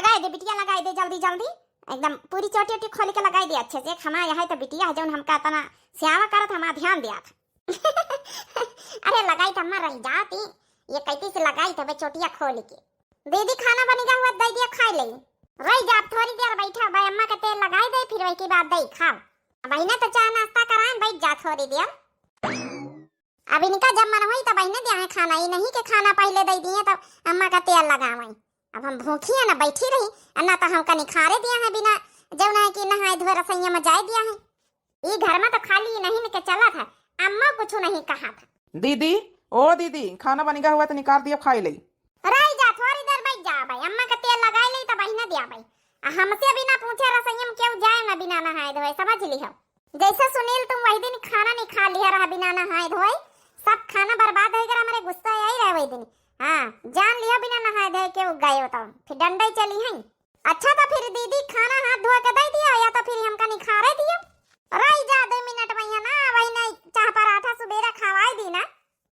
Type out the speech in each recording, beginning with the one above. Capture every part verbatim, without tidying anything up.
लगाए दे बिटिया, लगाए दे जल्दी जल्दी, एकदम पूरी चोटी ओटी खोल के लगाए दे अच्छे से। एक हमार यह तो बिटिया है जौन हमका इतना स्यावा करत, हमार ध्यान दिया था। अरे लगाई त अम्मा रही जाती, ये कैती से लगाई तबे चोटिया खोल के। दीदी खाना बनी गा हुआ, दे दिया खाए ले। रही जा, अब थोड़ी देर बैठा बे, अम्मा के तेल लगाए दे, फिर वही के बाद दे खाओ। अब बहिने तो चाय नाश्ता कराए, बैठ जा थोड़ी देर। अब इनका जब मन होई तब बहिने दिया है खाना, ये नहीं के खाना पहले दे दिए तब अम्मा का तेल लगावे। अब हम भूखी है ना बैठी रही, आ ना तो हमका निखारे दिया है बिना जौन है कि नहाए धोए रसोइया में जाए दिया है। ई घर में तो खाली नहीं के चला था, अम्मा कुछ नहीं कहा था। दीदी, ओ दीदी, खाना बनिगा हुआ तो निकाल दिया, खाई ले। रह जा, थोड़ी देर बैठ जा भाई, अम्मा का तेल लगाई ले तो बहिना दिया भाई। आ हमसे बिना पूछे रसोइया में क्यों जाए ना बिना नहाए धोए, समझ ली हो। जैसे सुनील तुम वही दिन खाना नहीं खा लिया रहा बिना नहाए धोए, सब खाना बर्बाद हो गया, हमारे गुस्सा आई रहे वही दिन। हाँ, जान लिया बिना नहाए धोए क्यों गए हो तो फिर डंडे चली हैं। अच्छा तो फिर दीदी खाना हाथ धोए के दे दिया या तो फिर हमका निखारे दियो। रही जा दो मिनट भैया ना, वही नहीं चाह पराठा सुबेरा खवाई दी ना।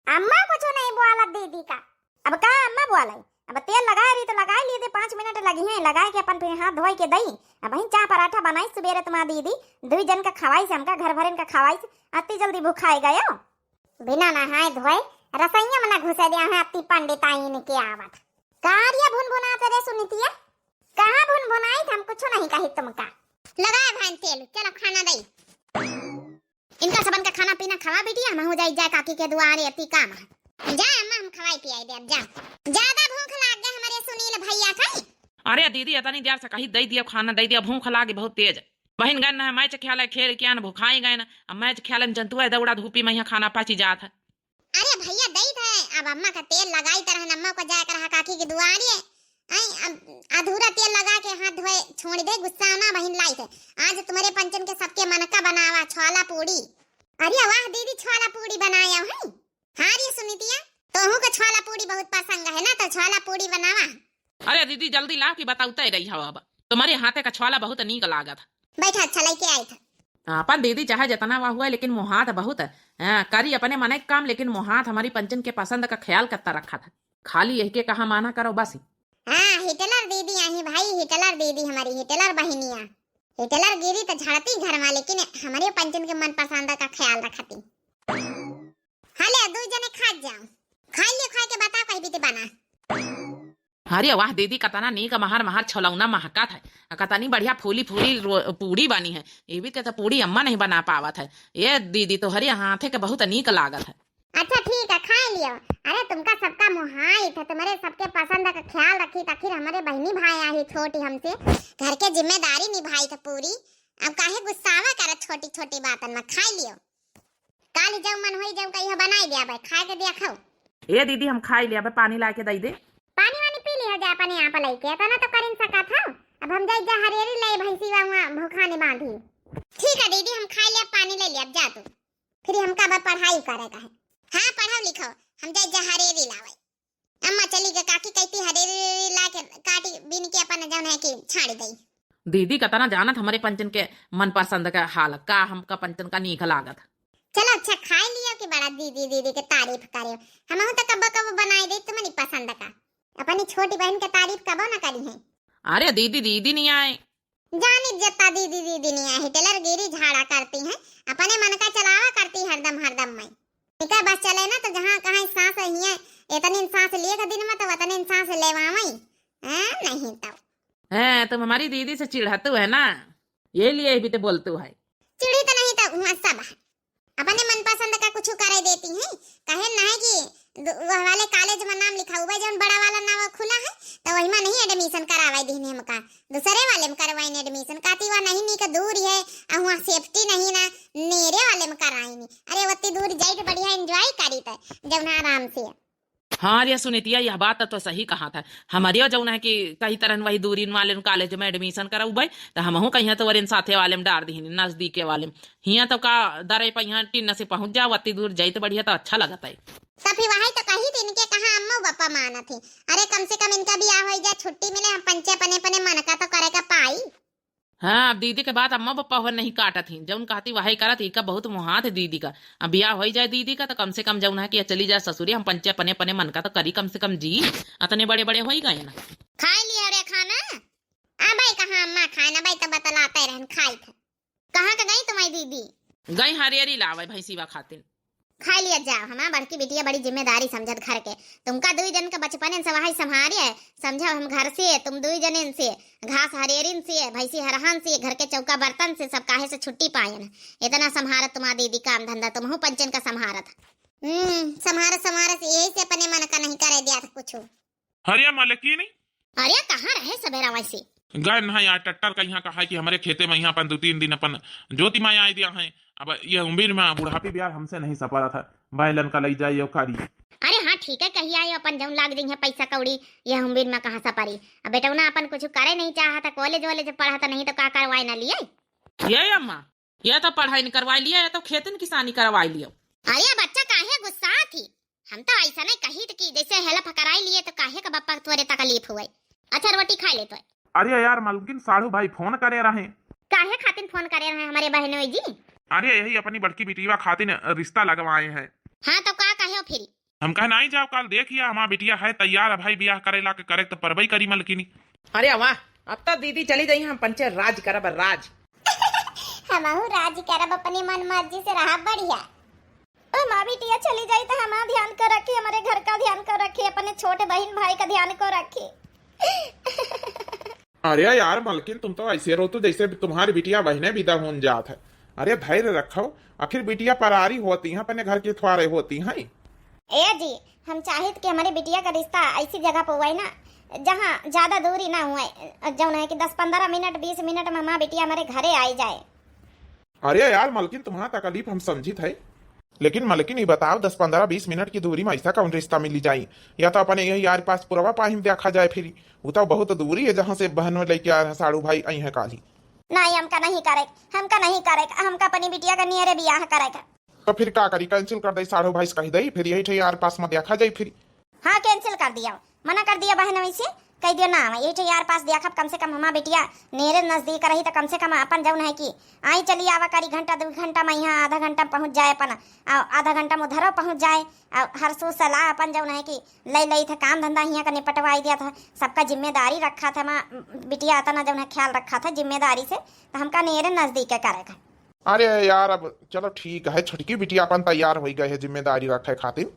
अम्मा कुछ नहीं बोलत दीदी का। अब का अम्मा बोले, अब तेल लगाए रही तो लगाए लिए दे, पाँच मिनट लगी हैं लगाए के अपन फिर हाथ धोए के दई। अब वही चाह पराठा बनाई सुबेरे तुम्हार दीदी, दुई जन का खवाई से हमका घर भरन का खवाई से अति जल्दी भुखाए गयो। बिना नहाए धोए रसोइया में ना घुसे दिया है अति पंडिताइन के आवत। का रे भुनभुनात रे सुनितिया, कहाँ भुनभुनाई हम कुछ नहीं कही तुमका। लगाए भाई तेल, चलो खाना दई। इनका सबन का खाना पीना खवा बिटिया, हम हो जाई जाए काकी के दुआरे, अति काम है। जा अम्मा हम खवाई पियाई दे, जा। ज्यादा भूख लाग गए हमारे सुनील भैया का। अरे दीदी इतनी देर से कही दे दिया खाना, दे दिया, भूख लागी बहुत तेज। बहिन गन है मैच खेले, खेल के आन भुखाई गए ना, अब मैच खेले में जंतुआ दौड़ा धूपी में यहाँ खाना पची जात है। अरे भैया दई थे, अब अम्मा का तेल लगाई तरह अम्मा को जाए कर काकी के दुआरे। आई अब अधूरा तेल लगा के हाथ धोए छोड़ दे, गुस्सा ना बहिन लाई थे। आज तुम्हारे पंचन के सबके मन का बनावा छोला पूड़ी। अरे वाह दीदी छोला पूड़ी बनाया है। हाँ रे सुनितिया, तोहू का छोला पूड़ी बहुत पसंद है ना, तो छोला पूड़ी बनावा। अरे दीदी जल्दी लाओ कि बताउते रही हो, अब तुम्हारे हाथे का छोला बहुत नीक लागत। बैठा अच्छा लेके आई था। अपन दीदी चाहे जितना वह हुआ लेकिन मोहात बहुत है। हाँ, करी अपने मने के काम लेकिन मोहात हमारी पंचन के पसंद का ख्याल करता रखा था। खाली यही के कहा माना करो बस। हाँ हिटलर दीदी आई भाई, हिटलर दीदी हमारी, हिटलर बहिनिया। हिटलर गिरी तो झड़ती घर में लेकिन हमारे पंचन के मन पसंद का ख्याल रखती। हले दुई जने खा जाओ, खाई ले, खाए के बताओ कहीं बीते बना। अरे वाह दीदी, कतना नीक महर महर छलौना महकत है, आ कतनी बढ़िया फूली फूली रो-, पूड़ी बनी है। ये भी के तो पूड़ी अम्मा नहीं बना पावत है। ये दीदी तोहरे हाथे के बहुत नीक लागत है। अच्छा ठीक है, खाए लियो। अरे तुमका सबका मोहाई था, तुम्हारे सबके पसंद का ख्याल रखी, तो आखिर हमारे बहनी भाई आई छोटी हमसे, घर के जिम्मेदारी निभाई था पूरी। अब काहे गुस्सावा करत छोटी छोटी बातन में, खाए लियो। काल जब मन होई जब कहियो बनाई दिया भाई, खाए के दिया खाओ। ए दीदी हम खाई लिया, अब पानी ला के दई दे। पानी वानी पी लिया जा अपने आप लई के, इतना तो करिन सकत हो। अब हम जाई जा हरेरी ले भैंसी वा हुआ भूखानी बांधी। ठीक है दीदी हम खाई लिया, पानी ले लिया, अब जा तू। फिर हमका अब पढ़ाई करे का है। हाँ पढ़ाओ लिखो, हम जाई जा हरेरी लावे। अम्मा चली गई, काकी कहती हरेरी ला के काटी बीन के अपन जौन है कि छाड़ी दई। दीदी कतना जानत हमरे पंचन के मनपसंद का हाल, का हमका पंचन का नीक लागत। चलो अच्छा खाई लियो कि बड़ा दीदी दीदी के तारीफ करे। हमहू तो कब्बो कब्बो बनाई दे तुम्हारी पसंद का, अपनी छोटी बहन के तारीफ कबो ना करी है। अरे दीदी दीदी नहीं आए। जानी जत्ता दीदी दीदी नहीं आए, हिटलर गिरी झाड़ा करती है, अपने मन का चलावा करती हरदम हरदम में। इनका बस चले ना तो जहाँ कहाँ सांस हिए, इतनी सांस लिए का दिन में तो उतनी सांस लेवावई। हाँ, नहीं तो। हैं, तुम हमारी दीदी से चिढ़तू है ना, ये लिए भी तो बोलतू है। चिढ़ी तो नहीं तो हुआ सब है। अपने मनपसंद का कुछ करे देती हैं, कहे ना है कि दु-, वह वाले कॉलेज में नाम लिखा हुआ है, जौन बड़ा वाला नाम खुला है, तो वही में नहीं admission करावे दीन हमका, दूसरे वाले में करवाइन admission। कहती वह नहीं, नीक दूर है, आ वहाँ safety नहीं ना, नेरे वाले में कराइन। अरे, वत्ती दूर जाई के बढ़िया enjoy करी त, जौन आराम से। हाँ रे सुनितिया, यह बात तो सही कहा था। हमारे जौन है कि कही तरह वही दूरी वाले कॉलेज में admission करउबे, तो हमहू कहिया तो वरेन साथे वाले में डार दीन, नजदीके वाले में। हियाँ तो का दरे पे यहाँ टिन से पहुँच जाओ, अति दूर जाई तो बढ़िया तो अच्छा लगत है। तो फिर वही तो कही थी इनके कहाँ अम्मा पापा मानत ही। अरे कम से कम इनका बियाह होई जा, छुट्टी मिले, हम पंचे अपने अपने मन का तो करे का पाई। हाँ, अब दीदी के बात अम्मा पापा हो नहीं काटत ही, जौन कहती वही करत ही, का बहुत मुहात है दीदी का। अब बियाह होई जाए दीदी का तो कम से कम जौन है कि चली जाए ससुरी, हम पंचे अपने अपने मन का तो करी कम से कम जी, अतने बड़े बड़े होई गए ना। खाई लिया रे खाना? खाए ना भाई, तो बतलाते रहन, खाई थे। कहाँ का गई तुम्हारी दीदी? गई हरियरी लावे भैंसीवा खातिर। खाई लिया जाओ, हमार बड़की बिटिया बड़ी जिम्मेदारी समझत घर के। तुमका दुई जन का बचपने से वही संभारी है, समझा हम घर से, तुम दुई जने से, घास हरेरिन से, भैंसी हरहन से, घर के चौका बर्तन से, सब काहे से छुट्टी पायन। इतना संभारत तुम्हार दीदी काम धंधा, तुमहू पंचन का संभारत। हम्म, संभारत संभारत यही से अपने मन का नहीं करे दिया था कुछ। अरे मलकिनी। अरे कहाँ रहे सवेरा वैसे? गए ना यार, ट्रैक्टर का यहाँ कहा है कि हमारे खेते में यहाँ अपन दो तीन दिन अपन जोती माया आए दिया है। अब ये उम्र में बुढ़ापी भी यार हमसे नहीं सपरा था, बैलन का लई जाए यो कारी। अरे हाँ ठीक है, कही आए अपन जौन लाग जइहे पैसा कौड़ी, ये उम्र में कहाँ सपरी। अब बेटौना अपन कुछ करे नहीं चाहा था, कॉलेज वॉलेज पढ़ा था, नहीं तो का करवाए ना लिए। ये अम्मा, या तो पढ़ाई न करवाई लिया, या तो खेतन किसानी करवाई लियो। अरे बच्चा काहे गुस्सा थी? हम तो ऐसा नहीं कही थी कि जैसे हेल्प कराई लिए तो काहे का बप्पा तोरे तकलीफ हुए। अच्छा रोटी खाई ले तो। अरे यार मलकिन, साढ़ू भाई फोन करे रहे। काहे खातिन फोन करे रहे हमारे बहनोई जी? अरे यही अपनी बड़की बिटिया खातिन रिश्ता लगवाए हैं। हाँ तो का कहे हो फिर? हम कहे नहीं जाओ, कल देखिया हमार बिटिया है तैयार है भाई, बियाह करे ला के करे तो परबई करी मलकिनी। अरे वाह, अब तो दीदी चली जाई, हम पंचे राज करब राज। हमहू राज करब, अपनी मन मर्जी से रहब बढ़िया। ओ माँ बिटिया चली जाई तो हमार ध्यान को रखी, हमारे घर का ध्यान को रखी, अपने छोटे बहन भाई का ध्यान को रखी। अरे यार मलकिन, तुम तो ऐसे रो तो जैसे तुम्हारी बिटिया बहने विदा होन जात है। अरे धैर्य रखो, आखिर बिटिया परारी होती हैं, अपने घर की थ्वारे होती हैं। ए जी, हम चाहित कि हमारे बिटिया का रिश्ता ऐसी जगह पर हुआ है ना, जहाँ ज्यादा दूरी ना हुए, जौन है कि दस पन्द्रह मिनट, बीस मिनट में हमार बिटिया हमारे घरे आई जाए। अरे यार मलकिन, तुम्हारा तकलीफ हम समझित है, लेकिन मलकिन ये बताओ, दस पन्द्रह बीस मिनट की दूरी में ऐसा कौन रिश्ता मिली जाई? या तो अपने यही यार पास पुरवा पाहिम देखा जाए फिर, वो तो बहुत दूरी है जहाँ से बहन लेके आ रहे साढ़ू भाई आई हैं काली। नहीं, हमका नहीं करे, हमका नहीं करे, हमका अपनी बिटिया का नियरे बियाह करे का। तो फिर का करी, cancel कर दे, साढ़ू भाई से कही दे, फिर यही ठे यार पास में देखा जाए फिर। हाँ, cancel कर दिया, मना कर दिया बहन, वैसे कह दियो ना, यही ठे यार पास देखब, कम से कम हमार बिटिया नेरे नजदीक रही तो कम से कम अपन जौन है कि आई चली आवा करी, घंटा दो घंटा में यहाँ आधा घंटा में पहुँच जाए अपन, आ आधा घंटा में उधरो पहुँच जाए, आ हर सू सलाह अपन जौन है कि ले ले थे काम धंधा हियाँ का निपटवाई दिया था, सबका जिम्मेदारी रखा था माँ बिटिया, इतना जौन है ख्याल रखा था जिम्मेदारी से, तो हमका नेरे नजदीक के करे का। अरे यार, अब चलो ठीक है, छोटकी बिटिया अपन तैयार होई गए है जिम्मेदारी रखे खातिर।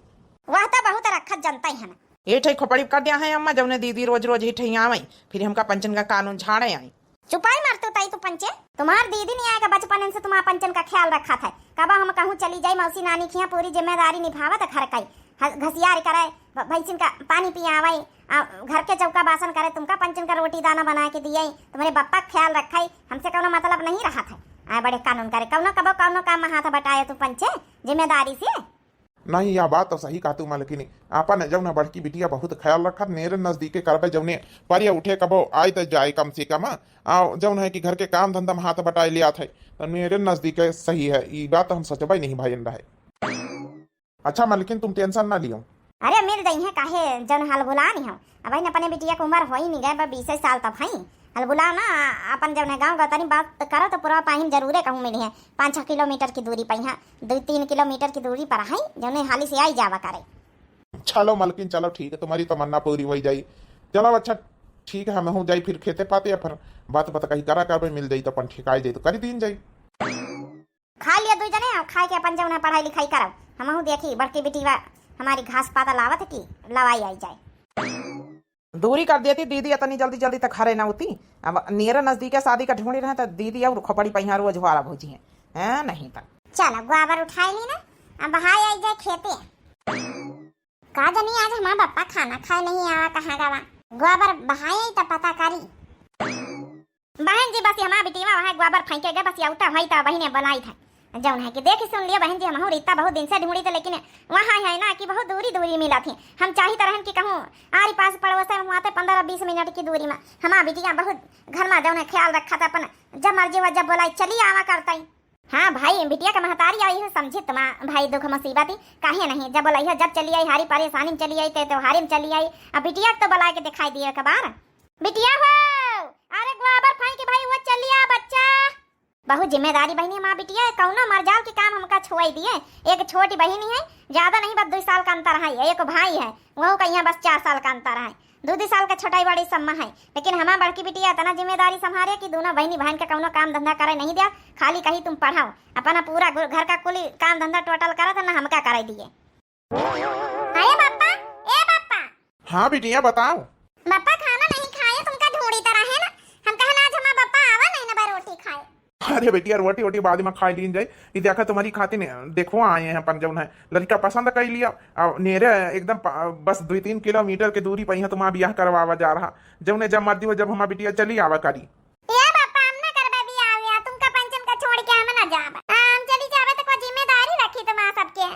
वह तो बहुत रखत जनता ही है ना। ये ठई खोपड़ी कर दिया है अम्मा, जौने दीदी रोज रोज ही ठई आवे, फिर हमका पंचन का कानून झाड़े आई। चुपाई मार तू ताई, तू पंचे, तुम्हार दीदी नहीं आएगा बचपन से तुम्हार पंचन का ख्याल रखा था। कब हम कहूँ चली जाई मौसी नानी खिया, पूरी जिम्मेदारी निभावत घर का ही, ह-, घसियार करे, भ-, भैंसिन का पानी पियावे, आ, घर के चौका बासन करे, तुमका पंचन का रोटी दाना बना के दिए, तुम्हारे बप्पा का ख्याल रखे, हमसे कौनो मतलब नहीं रहा था। आए बड़े कानून करे, कौनो कबो कौनो काम में हाथ बटाए तू पंचे जिम्मेदारी से। नहीं, यह बात तो सही कहा तू मलकिनी, आपन जौन बड़की बिटिया बहुत ख्याल रखत, नेरे नजदीके करबे, जौने परिया उठे कबो आए तो जाए कम से कम, आ जौन है कि घर के काम धंधा में हाथ बटाए लिया थे, तो नेरे नजदीके सही है, ई बात तो हम सोचबे नहीं भाई रहे। अच्छा मलकिन, तुम tension ना लियो। अरे मिल जइहे, काहे जौन हलबुलानी हो, अब अपने बिटिया के उम्र होई नहीं गए, बस बीसे साल तब हई। हलबुलाओ ना, अपन जौन है गाँव गतनी बात करो तो पूरा पाहिम जरूरे कहूँ मिली है। पाँच छः किलोमीटर की दूरी पर यहाँ, दो तीन किलोमीटर की दूरी पर है, जौने हाली से आई जावा करे। चलो मलकिन, चलो ठीक है, तुम्हारी तमन्ना पूरी हो जाई। चलो अच्छा ठीक है, हम हूँ जाई फिर खेते पाते, या फिर बात बात कहीं करा करबे, मिल जाई तो अपन ठिकाई जाई तो करी दीन जाई। खा लिया दुई जने, और खाए के अपन जौन है पढ़ाई लिखाई करब। हमहू देखी बड़की बिटिया हमारी घास पाता लावत है कि लवाई आई जाए। दूरी कर देती दीदी, इतनी जल्दी जल्दी तक हरे ना होती। अब नेरे नजदीके शादी का ढूंढी रहे तो दीदी और खोपड़ी पहिया रोज हुआरा भौजी है, हैं? नहीं तो। चलो गोबर उठाई ली ना, अब बहाई आई जाए खेते। का जनी आज हमार बप्पा खाना खाए नहीं आवा, कहाँ गवा? गोबर बहाई आई तो पता करी। बहन जी, बस हमार बिटिया वहाँ गोबर फेंके गए, बस यौता भाई तो बहिने बोलाई था। जौन है कि देखी सुन लियो बहन जी, हमहू रिश्ता बहुत दिन से ढूंढी थे, लेकिन वहाँ है ना कि बहुत दूरी दूरी मिला थी। हम चाहित रहन कि कहूँ आरी पास पड़ोस है, वहाँ ते पन्द्रह बीस मिनट की दूरी में। हमार बिटिया बहुत घर में जौन है ख्याल रखा था अपन, जब मर्जी हुआ जब बोलाई चली आवा करता ही। हाँ भाई, बिटिया के महतारी आई है, समझी तुम्हार भाई दुख मुसीबत ही, काहे नहीं, जब बोलाई है जब चली आई, हारी परेशानी में चली आई, ते त्योहारी में चली आई, अब बिटिया के तो बुला के दिखाई दिए एक बार। बिटिया हो, अरे गोबर फेंक भाई, वो चलिया बच्चा। बहुत जिम्मेदारी बहिनी, हमार बिटिया कौनो मरजाल के काम हमका छोड़ दिए। एक छोटी बहिनी है, ज्यादा नहीं, बस दुई साल का अंतर है, एक भाई है, वहू का यहाँ बस चार साल का अंतर है। दू दू साल का छोटाई बड़ी सम्मा है, लेकिन हमार बड़की बिटिया इतना जिम्मेदारी संभारे कि दोनों बहिनी बहन के कौनो काम धंधा करे नहीं दिया, खाली कही तुम पढ़ाओ, अपना पूरा गु-, घर का कुल काम धंधा टोटल करत है, ना हमका करे दिए। अरे बप्पा, ए बप्पा। हाँ बिटिया बताओ। बप्पा खाना नहीं खाए, तुमका ढूंढी तरह है ना, हम कहन आज हमार बप्पा आवा नहीं ना बा रोटी खाए। अरे बेटिया, रोटी वोटी बाद में खाई लीन जाई। ई देखा तुम्हारी खातिर देखो आए हैं अपन जौन है, लड़का पसंद कर लिया। अब नेरे एकदम प-, बस दो तीन किलोमीटर के दूरी पर यहाँ तुम्हारा ब्याह करवावा जा रहा। जौने जब मर्जी हो, जब हमार बिटिया चली आवा करी। ए बापा, हम ना करबे बियाह व्याह, तुमका पंचन का छोड़ के हम ना जाब। हम चली जाबे तो कोई जिम्मेदारी रखी तुम्हारा सबके।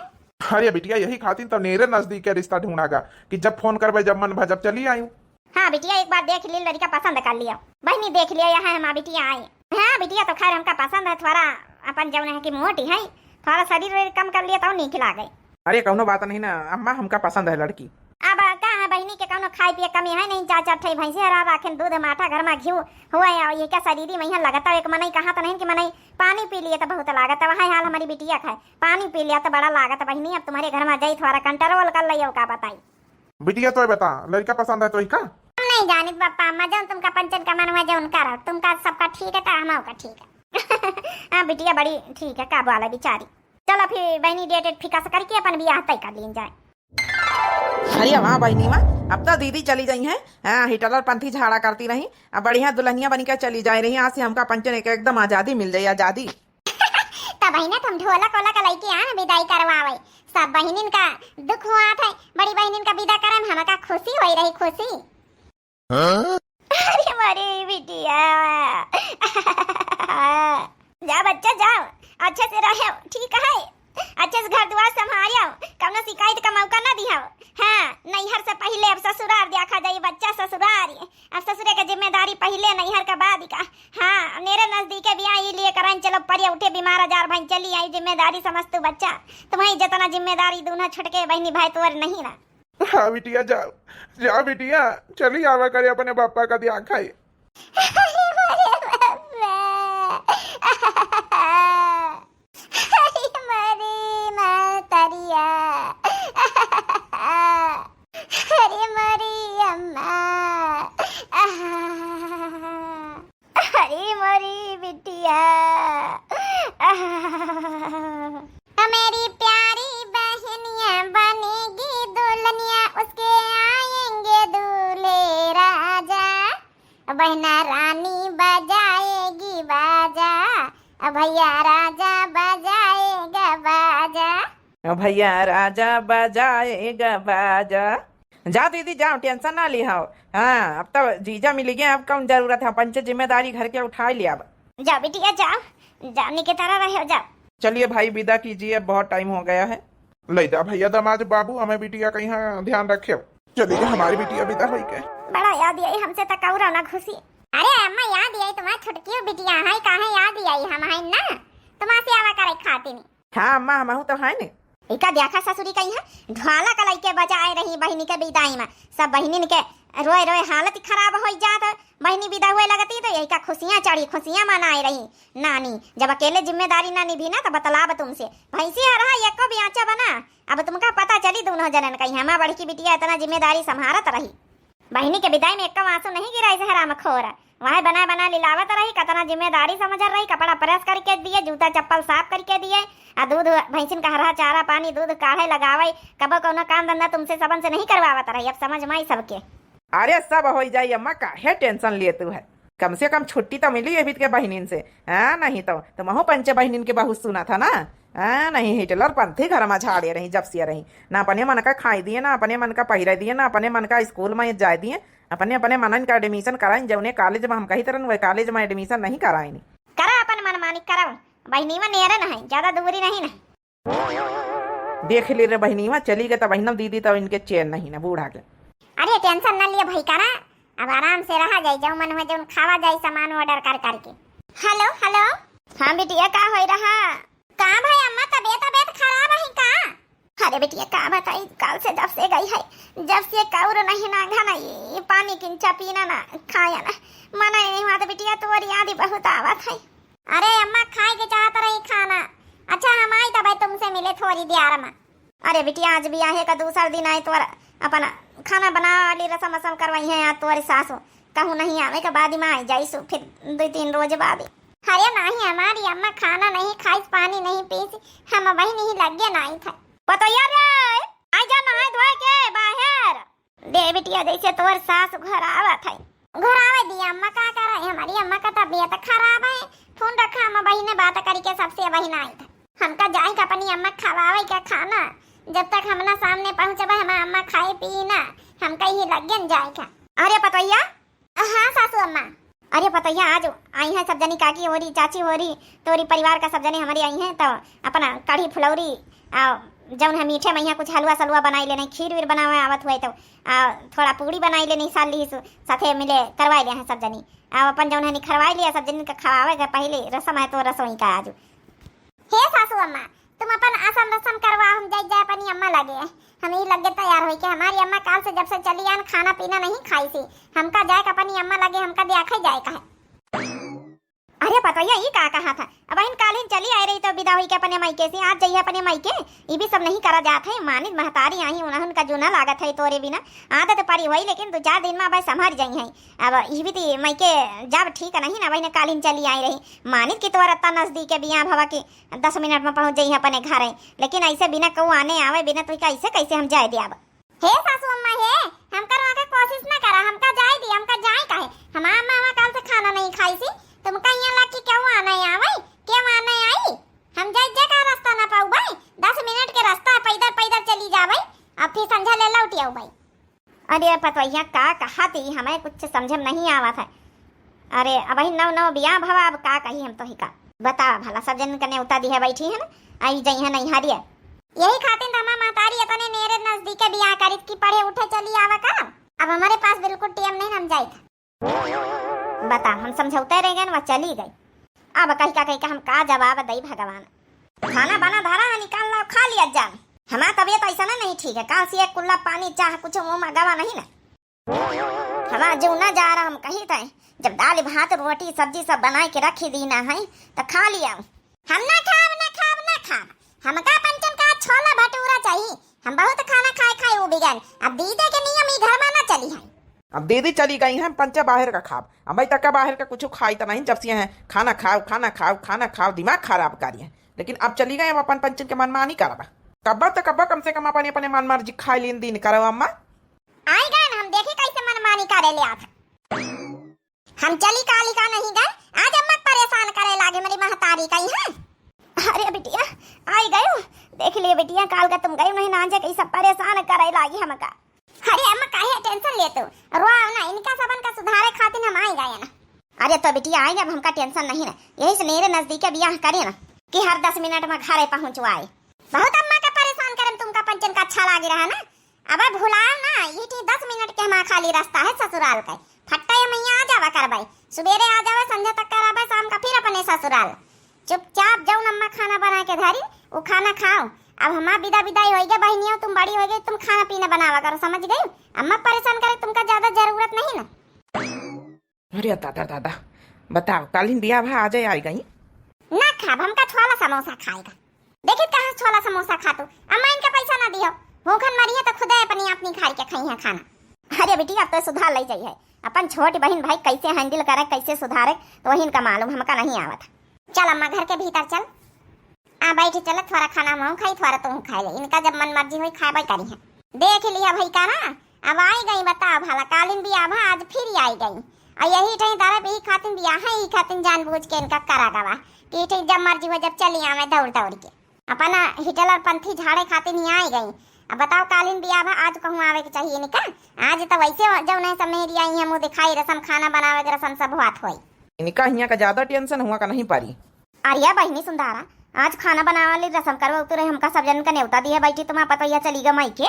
अरे बिटिया, यही खातिर तो नेरे नजदीक के रिश्ता ढूंढागा कि जब फोन करबे, जब मन भा, जब चली आयु। हाँ बिटिया, एक बार देख ली, लड़का पसंद कर लिया। बहिनी देख लिया, यहाँ हमार बिटिया आई। हाँ बिटिया, तो खैर हमका पसंद है, थोड़ा अपन जौन है कि मोटी है, थोड़ा शरीर वरीर कम कर लिया तो नीक लागे। अरे कौनो बात नहीं ना अम्मा, हमका पसंद है लड़की। अब का है बहिनी के कौनो खाए पिए कमी है नहीं, चार चार ठे भैंसे हरा राखेन, दूध माठा घर में घिउ हुआ है, और ये क्या शरीरी में यहाँ लगता है, एक मनई कहा तो नहीं कि मनई पानी पी लिए तो बहुत लागत है, वहाँ हाल हमारी बिटिया का है, पानी पी लिया तो बड़ा लागत है बहिनी। अब तुम्हारे घर में जाई थोड़ा कंट्रोल कर लियो, का बताई। बिटिया तो बता, लड़का पसंद है तो ही का? हम नहीं जानित बापा अम्मा, जौन तुमका पंचन का मन हुआ जौन करा, तुमका सबका ठीक है तो हमहू का ठीक है। हाँ बिटिया बड़ी ठीक है, का बोला बिचारी। चलो फिर बहिनी, डेट एट फिक्स करके अपन बियाह तय कर लीन जाए। अरे वाह बहिनी वाह, अब तो दीदी चली गई हैं। हाँ, हिटलर पंथी झाड़ा करती रही, अब बढ़िया दुल्हनिया बन के चली जाए रही। आज से हमका पंचन एक एकदम आजादी मिल जाए, आजादी। तब बहिने तुम ढोलक वोलक लइके आ ना विदाई करवावे, सब बहिनिन का दुख हुआ था, बड़ी बहिनिन का विदा करे में हमका खुशी होई रही, खुशी। हाँ? अरे मारे बिटिया। जाओ बच्चा जाओ, अच्छे से रहो, ठीक है, अच्छे से घर दुआर संभालियो, कौनो शिकायत का मौका ना दिहो। हाँ, नैहर से पहिले अब ससुरार देखा जाई बच्चा, ससुरार, अब ससुरे के जिम्मेदारी पहिले, नैहर के बाद का। हाँ, मेरे नजदीके बियाह ई लिए करन, चलो पड़िया उठे बीमार आजार भई, चली आई जिम्मेदारी समझ तू बच्चा, तुम्हें जितना जिम्मेदारी दूना छुटके बहिनी भाई तोर नहीं ना। हाँ बिटिया, जाओ, जाओ बिटिया, चली आवा करे अपने बापा का ध्यान खाई। अरे मोरी महतरिया, अरे मोरी अम्मा, अरे मोरी बिटिया। मेरी प्यारी बहनिया बनेगी दुल्हनिया, उसके आएंगे दूल्हे राजा। बहना रानी बजाएगी बाजा, भैया राजा बजाएगा बाजा। भैया राजा बजाएगा बाजा। जा दीदी जाओ, टेंशन ना लिहाओ। हाँ, अब तो जीजा मिल गए, अब कौन जरूरत है, पंचे जिम्मेदारी घर के उठा लिया अब। जाओ बिटिया जाओ, जानी के तरह रहो, जाओ। चलिए भाई विदा कीजिए, अब बहुत टाइम हो गया है। ले जा भैया दामाद बाबू, हमें बिटिया का यहाँ ध्यान रखे। चलिए हमारी बिटिया विदा होई के। बड़ा याद आई हमसे तक और ना खुशी। अरे अम्मा याद आई तुम्हारी छुटकी बिटिया है, काहे याद आई हम है ना, तुम्हारे आवा करे खाती नहीं। हाँ अम्मा, हमहू तो है ने। इका देखा ससुरी कहीं है, ढोलक लइके बजाए रही बहिनी के विदाई में। सब बहिनिन के रोए रोए हालत खराब होई जात। बहिनी विदा हुए लगती तो यही का खुशियाँ चढ़ी, खुशियाँ मनाए रही। नानी, जब अकेले जिम्मेदारी ना निभी ना तो बतलाब तुमसे। भैंसी हरहा एको बियाचा बना, अब तुमका पता चली दोनों जनन कहीं हमार बड़की बिटिया इतना जिम्मेदारी संभारत रही। बहिनी के विदाई में एक्का आंसू नहीं गिराइस हरामखोर। वह बना बना लिलावत रही, कतना जिम्मेदारी समझत रही, कपड़ा प्रेस करके दिए, जूता चप्पल साफ करके दिए, आ दूध भैंसिन का हरहा चारा पानी दूध काढ़े लगावे, कबो कौनो काम धंधा तुमसे सबन से नहीं करवावत रही। अब समझ में आई सबके। अरे सब हो जाई अम्मा, काहे टेंशन लिए तू है? कम से कम छुट्टी तो मिली अभी के बहिनिन से। हाँ, नहीं तो तुमहू पंचे बहिनिन के बहुत सुना था ना। हाँ, नहीं हिटलर पंथी घर में झाड़े रही जब से रही। ना अपने मन का खाई दिए, ना अपने मन का पहिरे दिए, ना अपने मन का स्कूल में जाए दिए। अपने अपने मनन का एडमिशन कराइन, जौने कॉलेज में हम कही तरन वह कॉलेज में एडमिशन नहीं कराइन। करा अपन मन मानी करो, बहिनी में नेरन है, ज्यादा दूरी नहीं नहीं। देख ले रे बहिनी, वहाँ चली गए तो बहिना दीदी तो इनके चैन नहीं ना बूढ़ा के। अरे टेंशन ना लिए भाई करा, अब आराम से रहा जाई, जौन मन हो जौन खावा जाई सामान ऑर्डर कर करके। हेलो हेलो। हाँ बिटिया का होई रहा? का भाई अम्मा तबीयत तबीयत खराब है का? अरे बिटिया का बताई, काल से जब से गई है, जब से कौर नहीं ना घना, ये पानी किंचा पीना ना खाया ना, मना ही नहीं हुआ तो बिटिया तोर याद ही बहुत आवत है। अरे अम्मा खाए के चाहत रही खाना। अच्छा, हम आई तब तुमसे मिले थोड़ी देर में। अरे बिटिया, आज बियाहे का दूसर दिन आए, तोर अपन खाना बनावे वाली रसम वसम करवाई है आज तोरे सासू। कहूँ नहीं आवे के बाद में आई जाइसु फिर दो तीन रोज बाद। अरे नहीं, हमारी अम्मा खाना नहीं खाइस, पानी नहीं पीस, हम वही नहीं लगे नहीं थे। पतोहिया रे, आ जा नहाए धोए के बाहर। दे बिटिया, जैसे तोर सास घर आवत है। घर आवे दी अम्मा, का करे, हमारी अम्मा का तबीयत खराब है। फोन रखा, हम बहिने बात करी के सबसे बहिन आई था। हमका जाए का अपनी अम्मा खवावे का खाना, जब तक हम ना सामने पहुँचबे हमार अम्मा खाए पी ना, हमका ही लग गन जाए का। अरे पतोहिया, हाँ सासू अम्मा। अरे पतोहिया, आज आई हैं सब जनी, काकी होरी, चाची होरी, तोरी परिवार का सब जनी हमारी आई हैं, तो अपना कढ़ी फुलौरी आ जौन है मीठे में यहाँ कुछ हलवा सलवा बनाई लेने, खीर वीर बनावे आवत हुए तो आ थोड़ा पूड़ी बनाई लेने साल ली सु-, साथे मिले करवाई ले हैं सब जनी। आ अपन जौन है निखरवाई लिया सब जनी का खवावे के पहले रसम है तो रसोई का आज। हे सासू अम्मा, तुम अपन आसन रसम करवा, हम जाई जाए अपनी अम्मा लगे। हम ही लगे तैयार होई के हमारी अम्मा काल से जब से चली आन खाना पीना नहीं खाई सी। हमका जाए के अपनी अम्मा लगे, हमका द्याखे जाए का है। अरे पतोहिया, ई का कहा था? अब इन कालिन चली आए रही तो विदा होई के अपने मायके से, आज जाइए अपने मायके। ई भी सब नहीं करा जात है, मानित महतारी आई, उन्हन का जूना लागत है तोरे बिना। आदत परी होई, लेकिन दो चार दिन में अब संभर जाई है। अब ई भी ती मायके जब ठीक नहीं ना, वही कालिन चली आए रही। मानित की तोर अत्ता नजदीक है बियाह भवा की दस मिनट में पहुँच जाई अपने घरे, लेकिन ऐसे बिना कहू आने आवे, बिना तो कैसे, कैसे हम जाए द्याब? हे सासू अम्मा हे, हमका रोके कोशिश ना करा, हमका जाए दी, हमका जाए काहे? हमार अम्मा हमार काल से खाना नहीं खाई सी, तुमका यहाँ लग के क्यों आना है आवे, क्यों आना है आई? हम जाए जे का रास्ता ना पाऊ भाई, दस मिनट के रास्ता है, पैदल पैदल चली जा भाई, अब फिर संझा ले लौटी आऊ भाई। अरे पतोहिया, का कहा थी, हमें कुछ समझ में नहीं आवत है। अरे, अबही नौ नौ बियाह भवा, अब का कही हम तोही का। बतावा भला, सब जन कने उता दिहे बैठी है ना, आई जइहे नैहरिया। यही खातिर त हमार महतारी अपने नेरे नजदीके बियाह करित कि पढ़े उठे चली आवा करब। अब हमारे पास बिल्कुल टेम नहीं, हम जाइत। बता, हम समझौते रह गए, वह चली गई। अब कही का, कही का हम का जवाब दई भगवान। खाना बना धरा है, निकाल लाओ, खा लिया जान। हमार तबीयत ऐसा ना नहीं ठीक है, काल से एक कुल्ला पानी चाह कुछ मुंह में गवा नहीं ना। हमार जीव ना जा रहा, हम कही थे, जब दाल भात रोटी सब्जी सब बनाए के रखी दी ना है, तो खा लिया। हम ना खाब, ना खाब, ना खाब। हमका पंचन का छोला भटूरा चाहिए। हम बहुत खाना खाए खाए उबि गए। अब दीदी के नियम ई घर में ना चली है। अब दीदी चली गई हैं, पंचे बाहर का खाब। अब भाई तक बाहर का कुछ खाई तो नहीं, जब से हैं खाना खाओ, खाना खाओ, खाना खाओ, दिमाग खराब करी है। लेकिन अब चली गई, अब अपन पंचन के मनमानी करबा। कब्बा तो कब्बा कम से कम अपने, अपने मन मर्जी खाए लेन दिन करो अम्मा। आई गए ना, हम देखी कैसे मनमानी करे ले आत। हम चली काली का नहीं गए, आज अम्मा परेशान करे लागे मेरी महतारी का यहाँ। अरे बिटिया, आई गयो। देख लिए बिटिया, काल का तुम गयो नहीं ना, जे कैसा परेशान करे लागी हमका। अरे अम्मा काहे टेंशन ले तू, रोआ ना, इनका सबन का सुधारे खातिर हम आई गए ना। अरे तो बिटिया आई गए, अब हमका टेंशन नहीं ना, यही से मेरे नजदीक बियाह करे ना कि हर दस मिनट में घरे पहुँचवाए। बहुत अम्मा का परेशान करम, तुमका पंचन का अच्छा लागे रहा ना। अब भुलाओ ना, ये ठी दस मिनट के हमार खाली रास्ता है ससुराल के। फट्टा ये मैया आ जावा करबे, सुबेरे आ जावे, संझा तक करबे, शाम का फिर अपने ससुराल। चुपचाप जाओ अम्मा खाना बना के धरी, वो खाना खाओ। अब हमार विदा विदाई होई गई बहनियों, तुम बड़ी हो गई, तुम खाना पीना बनावा करो, समझ गई? अम्मा परेशान करे, तुमका ज्यादा जरूरत नहीं ना। अरे दादा दादा, बताओ कालिन बियाह भा आ जाए आई गई। ना खाब, हमका छोला समोसा खाएगा। देखित कहाँ छोला समोसा खातू, अम्मा इनका पैसा ना दियो, भूखन मरी है तो खुदे अपनी अपनी खाई के खाई है खाना। अरे बिटिया, अब तो सुधार ले जाई है, अपन छोटी बहन भाई कैसे हैंडल करे, कैसे सुधारे, तो वही इनका मालूम, हमका नहीं आवत। चल अम्मा घर के भीतर चल। आ बैठ चल, थोड़ा खाना हम खाई, थोड़ा तू खाए ले, इनका जब मन मर्जी होई खाबे करी है। देख लिया भाई का ना, अब आई गई, बताओ भला, कालिन बियाह भा आज फिर आई गई। और यही ठही दारा भी खातिन बियाह है, यही खातिन जानबूझ के इनका करा गवा कि ठही जब मर्जी हो जब चली आवे दौड़ दौड़ के। अपना हिटलर पंथी झाड़े खातिर ही आई गई। अब बताओ कालिन बियाह भा आज कहूँ आवे के चाहिए इनका? आज तो वैसे जौन है सब मेहरी आई है, मुँह दिखाई रसम, खाना बनावे के रसम सब हुआत होई। इनका हियाँ का ज्यादा टेंशन हुआ का नहीं पारी। अरे बहिनी सुंदरा, आज खाना बनावे वाली रसम करवा उतरे, हमका सब जन का नेवता दिए बैठी, तुम्हारा पतोहिया चली गा माई के।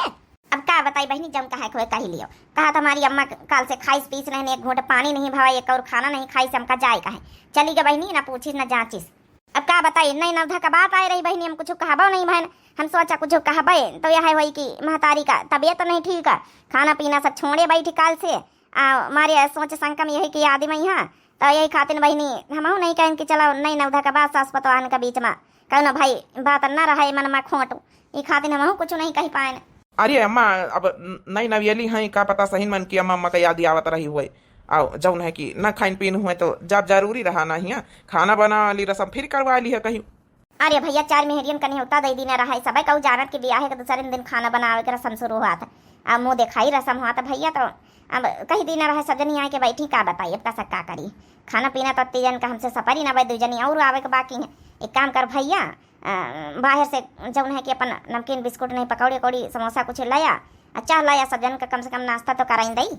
अब का बताई बहिनी, जौन कहे खोए कही लियो। कहा तो हमारी अम्मा काल से खाइस पीस नहीं, एक घूंट पानी नहीं भावा, एक और खाना नहीं खाइस, हमका जाए कहे चली गा बहिनी, ना पूछिस ना जांचिस। अब का बताई, नहीं नवधा का बात आए रही बहिनी, हम कुछ कहबो नहीं बहन। हम सोचा कुछ कहबे तो यह होई कि महतारी का तबीयत नहीं ठीक है, खाना पीना सब छोड़े बैठी काल से। आ मारे सोच संकम यही कि आदमी यहाँ तो यही खातिर बहिनी, हमहू नहीं कहन कि चलो नई नवधा के बाद सास पतवाहन के बीच में कौनो भाई बात न रहे मन में खोट, ई खातिर हमहू कुछ नहीं कही पाएन। अरे अम्मा, अब न-, नई नवेली हैं, का पता सही मन की अम्मा, अम्मा का याद आवत रही हुए। आओ, जौन है कि न खाइन पीन हुए तो जब जरूरी रहा ना हिया, खाना बना ली रसम फिर करवा ली है कहीं। अरे भैया, चार मेहरियन कन्हौता दे दिन रहे, सबे कहू जानत कि बियाहे के दूसरे दिन खाना बनावे के रसम शुरू हुआ था। अब मुँह देखाई रसम हुआ था भैया, तो अब कही दिन रहे सब जनी आए के बैठी, का बताई अब का सक्का करी। खाना पीना तो तीजन का हमसे सपरी ना भाई, दू जनी और आवे के बाकी है। एक काम कर भैया, अ, बाहर से जौन है कि अपन नमकीन बिस्कुट नहीं, पकौड़ी उकौड़ी समोसा कुछ लाया, आ चाह लाया, सब जन का कम से कम नाश्ता तो कराइन दई।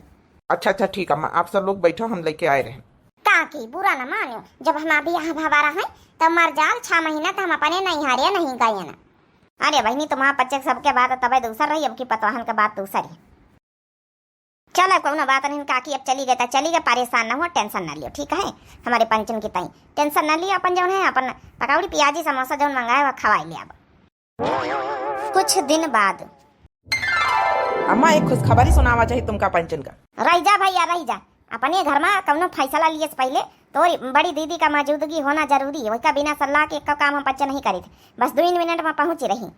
अच्छा अच्छा ठीक अम्मा, आप सब लोग बैठो, हम लेके आए रहे। काकी बुरा न मानियो, जब हम अभी यहाँ भवारा हैं तब मर जाल छह महीना तो हम अपने नैहरे नहीं गए ना। अरे बहिनी, तुम्हारा पच्चे सबके बात तबे दूसर रही, अब की पतवाहन के बात दूसर ही। चलो कौनो बात नहीं काकी, अब चली गए तो चली गए, परेशान न हो, टेंशन न लियो, ठीक है? हमारे पंचन की ताई टेंशन न लियो, अपन जौन है अपन पकौड़ी प्याजी समोसा जौन मंगाए हुआ खवाई ले अब। कुछ दिन बाद। अम्मा, एक खुशखबरी सुनावा चाही तुमका पंचन का। रह जा भैया, रह जा। अपने घर में कौनो फैसला लिए से पहले तोरी बड़ी दीदी का मौजूदगी होना जरूरी है। वही का बिना सलाह के एक काम हम पंच नहीं करी थे। बस दो मिनट में पहुंची रही।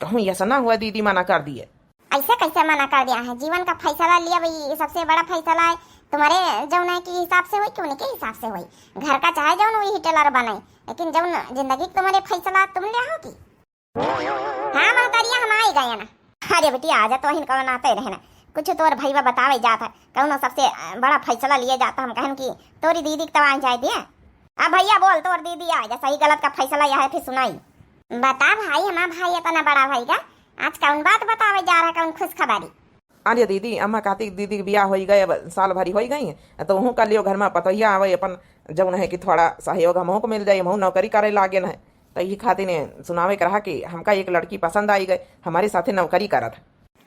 कहूँ ऐसा ना हुआ दीदी मना कर दिए। ऐसे कैसे मना कर दिया है? जीवन का फैसला लिया भाई, ये सबसे बड़ा फैसला है। तुम्हारे जौन है के हिसाब से होई कि उनके हिसाब से होई, घर का चाहे जौन वही टेलर बनाई, लेकिन जौन जिंदगी के तुम्हारे फैसला तुम ले हो की। हाँ महतरिया, हम आई गए ना। अरे बेटी, आ जा, तो हिन कौन आते रहे ना, कुछ तोर भैया बतावे जात है, कौनो सबसे अ, बड़ा फैसला लिए जाता। हम कहन कि तोरी दीदी के तब आ जाए दिए। अब भैया बोल, तोर दीदी आ जा, सही गलत का फैसला यह है, फिर सुनाई। बता भाई, हमार भाई इतना बड़ा भइगा, आज कौन बात बतावे जा रहा, कौन खुशखबरी? अरे दीदी, अम्मा कहती दीदी के बियाह होई गए, अब साल भरी होई गई, तो वहू कर लियो घर में पतोहिया आवे, अपन जौन है कि थोड़ा सहयोग हमहू को मिल जाए, हमहू नौकरी करे लागे न है। तो यही खातिर ने सुनावे के रहा कि हमका एक लड़की पसंद आई गए, हमारे साथे नौकरी करत।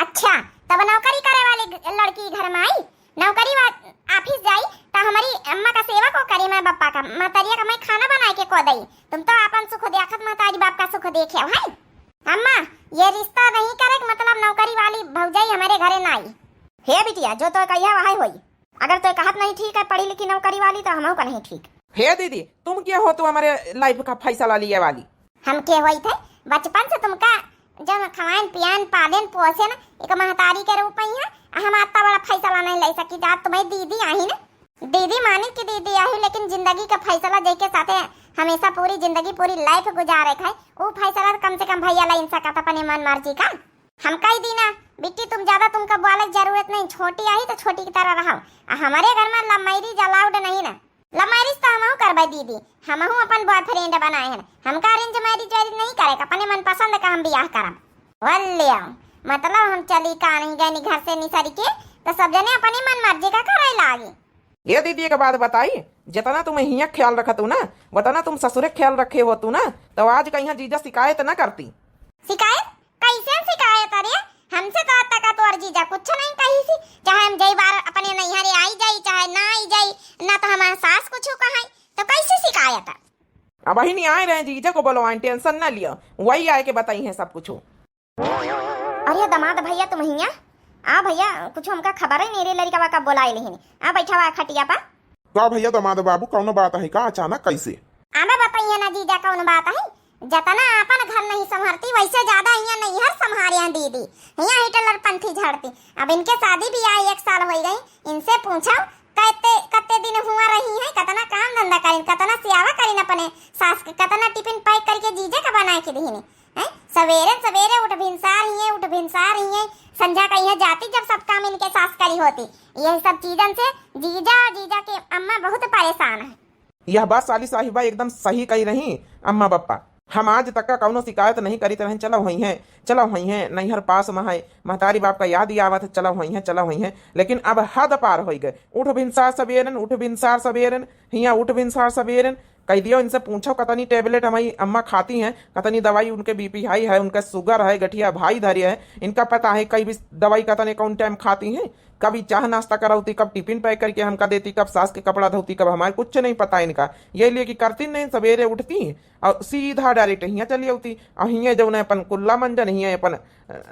अच्छा, तब नौकरी करे वाली ग-, लड़की घर में आई, नौकरी वा-, ऑफिस जाई, तो हमारी अम्मा का सेवा को करी, मैं बप्पा का, महतरिया का मैं खाना बनाए के को दई। तुम तो आपन सुख देखत महतारी बाप का सुख देखे हो, हैं? अम्मा, ये रिश्ता नहीं करे के मतलब नौकरी वाली भौजाई हमारे घरे ना आई। हे बिटिया, जो तो कहिया वही होई। अगर तो कहत नहीं ठीक है पढ़ी लिखी नौकरी वाली, तो हमहू का नहीं ठीक। हे दीदी, तुम क्या हो, तू हमारे लाइफ का फैसला लिए वाली? हम के होई थे? बचपन से तुमका जब खवाइन पियान पालेन पोसेन एक महतारी के रूप में ही है, हम आता बड़ा फैसला नहीं ले सकी। जात तुम्हारी दीदी आई ना, दीदी मानी कि दीदी आई, लेकिन जिंदगी का फैसला जेके साथे हमेशा पूरी जिंदगी पूरी लाइफ गुजारे खाए, वो फैसला तो कम से कम भैया ला इन सकत अपने मन मर्जी का। हम कही दीना, बिट्टी तुम ज्यादा तुमका बोले के जरूरत नहीं, छोटी आई तो छोटी की तरह रहो। आ हमारे घर में लव मैरिज अलाउड नहीं ना। लव मैरिज तो हमहू करबे दीदी, हमहू अपन बॉयफ्रेंड बनाए हैं, हमका अरेंज मैरिज वैरिज नहीं करे, अपने मन पसंद का हम बियाह करब। बोल ले आओ, मतलब हम चली का नहीं गए घर से निसर के, तो सब जने अपनी मन मर्जी का करे लागी। ये दीदी एक बात बताई, जितना तुम हियाँ ख्याल रखत हो ना, उतना तुम ससुरे ख्याल रखे हो तू ना, तो आज कहीं जीजा शिकायत ना करती। शिकायत? कैसे शिकायत? अरे हमसे तो अब तक तोर जीजा कुछ नहीं कही सी, चाहे हम जई बार अपने नैहरे आई जाई, चाहे ना आई जाई, ना तो हमारे सास कुछ कहाई, तो कैसे शिकायत? अब वही नहीं आए रहे, जीजा को बोलवाएं, टेंशन ना लियो, वही आए के बताई है सब कुछ। अरे दामाद भैया, तुम हियाँ आ भैया, कुछ हमका खबर ही नहीं रे, लड़का का बोलाए लेहिन। आ बैठा हुआ खटिया पर। का भैया दामाद बाबू, कौनो बात है का अचानक कैसे? अबे बताइए ना जीजा, कौन बात है? जतना आपन घर नहीं संभरती, वैसे ज्यादा हियाँ नैहर संभारे हैं दीदी। हियाँ हिटलर पंथी झड़ती। अब इनके शादी भी आई एक साल हो गई, इनसे पूछो कत्ते कत्ते दिन हुआ रही है, कतना काम धंधा करिन, कतना सेवा करिन अपने सास के, कतना टिफिन पैक करके जीजे का बनाए के दीने। हैं? सवेरे सवेरे उठ भिनसार हिये, उठ भिनसार हिये, संझा का इहे जाती जब सब काम इनके सास करी होती। यह सब चीजन से जीजा और जीजा के अम्मा बहुत परेशान है। यह बात साली साहिबा एकदम सही कही रही अम्मा बप्पा। हम आज तक का कौनो शिकायत नहीं करीत रहें, चलो हुई हैं, चलो हुई हैं, नैहर पास में है, महतारी बाप का याद ही आवत है, चलो हुई हैं, चलो हुई हैं। लेकिन अब हद पार होई गए। उठ भिनसार सवेरन, उठ भिनसार सवेरन, हियाँ उठ भिनसार सवेरन, कह दियो, इनसे पूछो कतनी tablet हमारी अम्मा खाती हैं, कतनी दवाई उनके BP high है, उनका sugar है, गठिया भाई धरे है, इनका पता है कई भी दवाई कतने कौन time खाती हैं। कभी चाह नाश्ता करौती, कब tiffin pack करके हमका देती, कब सास के कपड़ा धोती, कब हमारे कुछ नहीं पता इनका। ये लिए कि करती नहीं, सवेरे उठती और सीधा direct हियाँ चली आती। और हियाँ जौन है अपन कुल्ला मंजन, हियाँ अपन, अ,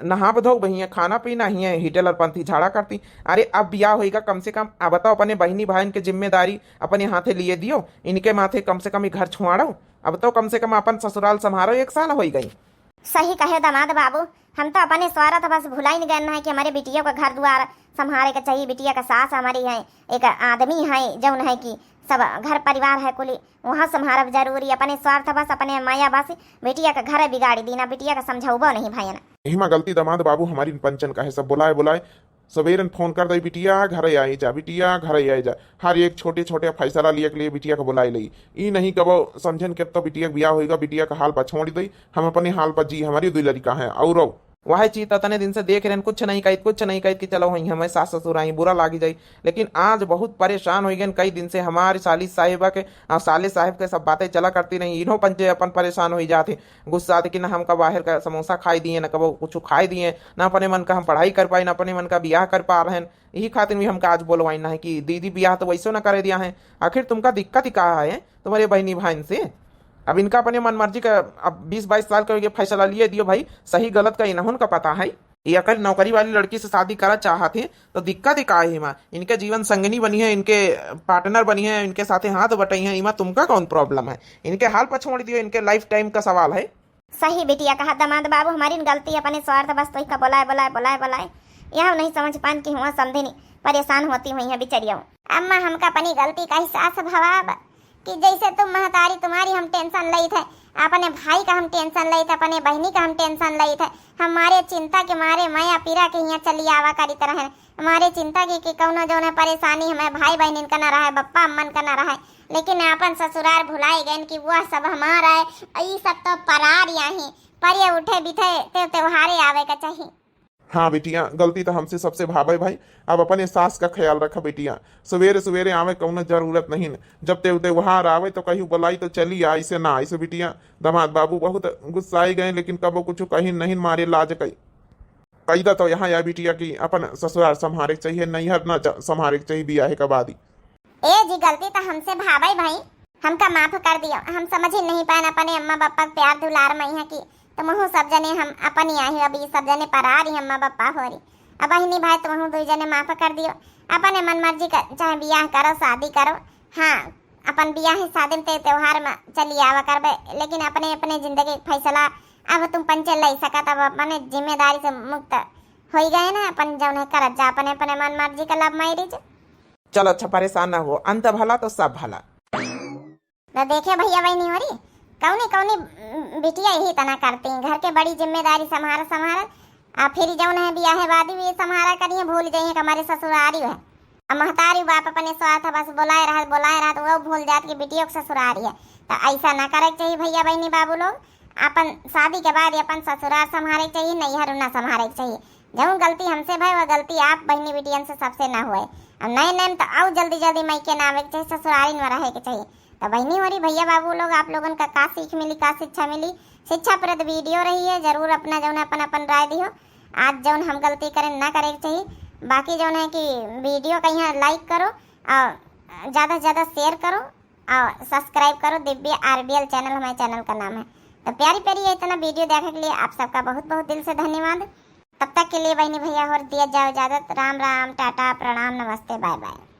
नहाब धोब, हियाँ खाना पीना, हियाँ heater और पंथी झाड़ा करती। अरे अब बियाह होइगा, कम से कम अब बताओ अपने बहिनी भाइन के जिम्मेदारी अपने हाथे लिए दियो, इनके माथे कम से कम ये घर छुआड़ो। अब तो कम से कम अपन ससुराल संभारो, एक साल होई गई। सही कहे दामाद बाबू, हम तो अपने स्वार्थ बस भुलाइन गए हैं कि हमारे बिटिया का घर दुआर संभारे के चाहिए, बिटिया का सास हमारी है, एक आदमी है जौन है कि सब घर परिवार है कुली, वहाँ संभारब जरूरी, अपने स्वार्थ बस, अपने माया बस, बिटिया का घर बिगाड़ी दीना, बिटिया का समझौबो नहीं भयन। एहिमा गलती दामाद बाबू हमारी पंचन का है, सब बुलाए बुलाए सवेरन फोन कर दे, "बिटिया घरे आए जा, बिटिया घरे आए जा।" हर एक छोटे छोटे फैसला लिए के लिए बिटिया को बुलाए लई। ई नहीं कबो समझन के तो बिटिया के बियाह होइगा, बिटिया का हाल पर छोड़ दे, हम अपने हाल पर जी, हमारी दुई लड़का है। और वह चीज ततने दिन से देख रहे हैं, कुछ नहीं कहित, कुछ नहीं कहित कि चलो वहीं हमें सास ससुर आई, बुरा लागी जाई। लेकिन आज बहुत परेशान हो गए कई दिन से हमारी सालिस साहिबा के, आ, सालिस साहिब के सब बातें चला करती नहीं, इन्हों पंचे अपन परेशान हो जाते, गुस्सा आते कि ना हमका बाहर का समोसा खाई दिए, ना कबो कुछ खाई दिए, ना अपने मन का हम पढ़ाई कर पाए, ना अपने मन का बियाह कर पा रहे हैं। यही खातिर भी हमका आज बोलवाइन है कि दीदी बियाह तो वैसो ना करे दिया है, आखिर तुमका दिक्कत ही का है तुम्हारे बहनी भाइन से? अब इनका अपने मन मर्जी का, अब बीस बाईस साल का हो गया, फैसला लिए दियो भाई, सही गलत का इन्हों का पता है। ये अगर नौकरी वाली लड़की से शादी करा चाहत है तो दिक्कत ही का है? इमा इनके जीवन संगिनी बनी है, इनके partner बनी है, इनके साथे हाथ बटाई है, इमा तुमका कौन problem है? इनके हाल पर छोड़ दियो, इनके life time का सवाल है। सही बिटिया कहा दामाद बाबू, हमारी गलती अपने स्वार्थ बस तोही का बोलाए, बोलाए, बोलाए, बोलाए। यह नहीं समझ पान कि हुआ समझे नहीं, परेशान होती हुई है बिचरिया। अम्मा, हमका अपनी गलती का एहसास भवा अब कि जैसे तुम महतारी तुम्हारी हम tension लई थे, अपने भाई का हम tension लई थे, अपने बहनी का हम tension लई थे, हमारे चिंता के मारे माया पीरा के यहाँ चली आवा करी तरह हमारे चिंता की, कि कौनो जौन है परेशानी हमें भाई बहनिन का ना रहे, बप्पा अम्मन का ना रहे, लेकिन आपन ससुरार भुलाए गए कि वह सब हमारा है। ई सब तो परार याही, परिये उठे बिठे ते त्योहारे आवे का चाहिए। हाँ बिटिया, गलती तो हमसे सबसे भावे भाई। अब अपने सास का ख्याल रखा बिटिया, सवेरे सवेरे आवे कौनो जरूरत नहीं। जब ते त्योहार आवे तो कहीं बुलाई तो चली आ, ऐसे ना ऐसे बिटिया। दामाद बाबू बहुत गुस्साए गए, लेकिन कबो कुछ कहीं नहीं मारे लाज कई। कैदा तो यहाँ या बिटिया की अपन ससुराल संभारे के चाहिए, नैहर ना च-, संभारे के चाहिए बियाहे के बाद ही। ए जी, गलती तो हमसे भावे भाई, हमका माफ कर दियो। हम समझ ही नहीं पान अपने अम्मा पापा के प्यार दुलार में यहाँ की, तो महू सब जने हम अपनी आही, अब ये सब जने परारी अम्मा पापा हो रही। अब बहिनी भाई, तुमहू दुई जने माफ कर दियो, अपने मन मर्जी का चाहे बियाह करो, शादी करो। हाँ, अपन बियाह शादी में ते त्योहार में चली आवा करबे, लेकिन अपने अपने जिंदगी के फैसला अब तुम पंचे लई सकत, अब अपने जिम्मेदारी से मुक्त होई गए ना, अपन जौन है करत जा, अपने अपने मन मर्जी का love marriage। चलो अच्छा, परेशान ना हो, अंत भला तो सब भला। तो देखे भैया बहनी हो रही, कौनी कौनी बिटिया यही तना करती, घर के बड़ी जिम्मेदारी संभार संभार, आ फिर जौन है बियाहे बादी भी संभारा करिए, भूल जाइए कि हमारे ससुरारी है। अब महतारी बाप अपने स्वार्थ बस बोलाए रहत, बोलाए रहत, वो भूल जात कि बिटियों के ससुरारी है। तो ऐसा ना करे के चाहिए भैया बहनी बाबू लोग, अपन शादी के बाद अपन ससुरार संभारे के चाहिए, नैहर ना संभारे के चाहिए। जौन गलती हमसे भय, वह गलती आप बहनी बिटियन से सबसे ना हुए। अब नए नए में तो आऊ जल्दी जल्दी मायके ना आवे के चाहिए, ससुरारी में रहे के चाहिए। तो बहनी हो रही, भैया बाबू लोग, आप लोगन का का सीख मिली, का शिक्षा मिली, शिक्षाप्रद video रही है, जरूर अपना जौन अपन अपन राय दियो। आज जौन हम गलती करें ना करे के चाहिए, बाकी जौन है कि video का यहाँ like करो और ज़्यादा से ज़्यादा share करो और subscribe करो दिव्य RBL channel, हमारे channel का नाम है। तो प्यारी प्यारी ये इतना video देखे के लिए आप सबका बहुत बहुत दिल से धन्यवाद। तब तक के लिए बहनी भैया हो दिया जाओ इजाज़त। राम राम, टाटा, प्रणाम, नमस्ते, bye bye।